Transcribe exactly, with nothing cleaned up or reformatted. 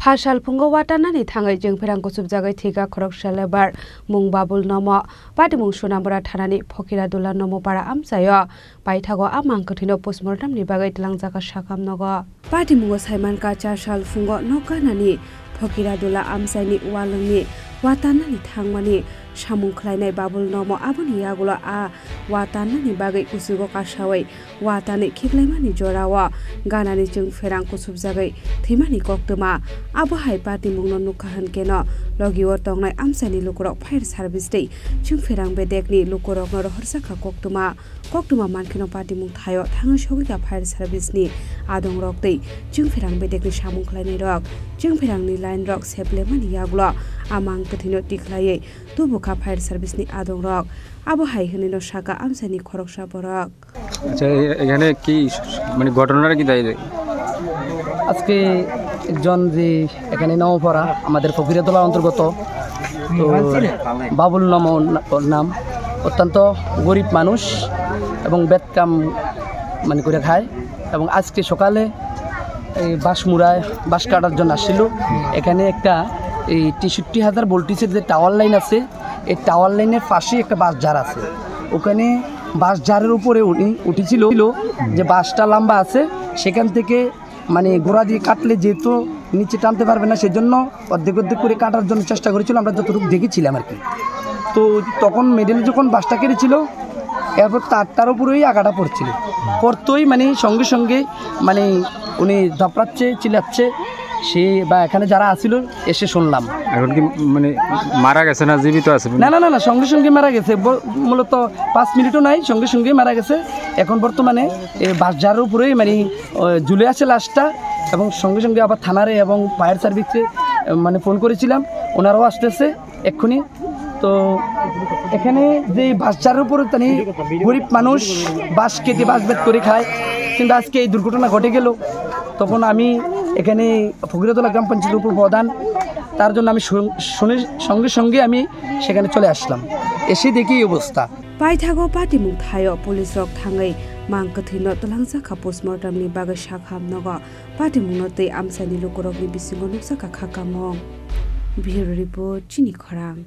Pha salphungo watanani thangwi chwngpherang kuchupjagwi thwikha khoroksa lebar, mung Babul Nomo, patimung Sonamura thanani Phokira Dula Nomo para amchaio. Paithago a mang kwthwino postmortem ni bagwi twlangjakha sakham nogo. Patimungo saimankha cha salphungo nok ganani Phokira Dula amchaini walwngni watanani thangmani samung khlainai Babul Nomo, aboni yagulo a watanani bagwi kuchugo kasawi watanwi khiklaimani jorao ganani chwngpherang kuchupjagwi thwimani koktwma. Abo hai patimungno nukha hwnkeno logio tongnai amchaini lukurok fire service tei chwngpherang bedekni lukurokno rohorjakha koktwma. Koktwma mankheno patimung thaio thangwi sogwikha fire service ni adongrok tei chwngpherang bedekni samung khlainairok. Chwngpherangni line rok seplemani yagulo a mang kwthwino tikhlaiwi tubukha fire service ni adongrok. Abo hai hwnwino sakha amchaini khoroksa borok. আচ্ছা, এ-, এখানে কি মানে ঘটনাটা কি তাই? আজকে একজন যে এখানে নওপাড়া, আমাদের ফকিরাতলা অন্তর্গত, তো বাবুল নাম ওর না-, ওর নাম, অত্যন্ত গরিব মানুষ এবং বেতকাম মানে করে খায়। এবং আজকে সকালে এই বাঁশমুড়ায় বাঁশ কাটার জন্য আসছিল। এখানে একটা এই তেষট্টি হাজার ভোল্টেজের যে টাওয়ার লাইন আছে, এই টাওয়ার লাইনের পাশেই একটা বাঁশ ঝাড় আছে। ওখানে বাঁশ ঝাড়ের উপরে উনি উঠেছিল, যে বাঁশটা লম্বা আছে, সেখান থেকে মানে গোড়া দিয়ে কাটলে যেহেতু নিচে টানতে পারবে না, সেজন্য অর্ধেক অর্ধেক করে কাটার জন্য চেষ্টা করেছিল, আমরা যতটুকু দেখেছিলাম আর কি। তো তখন মিডলে যখন বাঁশটা কেটেছিল, এরপর তারটার উপরেই আঘাটা পড়ছিল। পড়তেই মানে সঙ্গে সঙ্গে মানে উনি দাপড়াচ্ছে, চিল্লাচ্ছে, সে বা এখানে যারা আছিল এসে শুনলাম। এখন কি মানে মারা গেছে না জীবিত আছে? না, না, না, না, সঙ্গে সঙ্গে মারা গেছে। ব-, মূলত পাঁচ মিনিটও নাই, সঙ্গে সঙ্গে মারা গেছে। এখন বর্তমানে এই বাঁশ ঝাড়ের উপরেই মানে, ও, ঝুলে আছে লাশটা, এবং সঙ্গে সঙ্গে আবার থানারে এবং ফায়ার সার্ভিসে, এ, মানে ফোন করেছিলাম, ওনারাও আসতেছে এক্ষুনি। তো এখানে যে বাঁশ ঝাড়ের উপরে তানি গরিব মানুষ বাঁশ কেটে বাঁশ বেত করে খায়, কিন্তু আজকে এই দুর্ঘটনা ঘটে গেল। তখন আমি এখানে ফকিরাতলা গ্রাম পঞ্চায়েতের উপপ্রধান, তার জন্য আমি সং-, শুনে সঙ্গে সঙ্গে আমি সেখানে চলে আসলাম, এসে দেখি এই অবস্থা। Paithago patimung thaio police rok thangwi mang kwthwino twlangjakha postmortem ni bagwi sakham nogo. Patimungno tei amchaini lukurokni bisingo nukjakha kha kamung. Bureau report, Chini Khorang.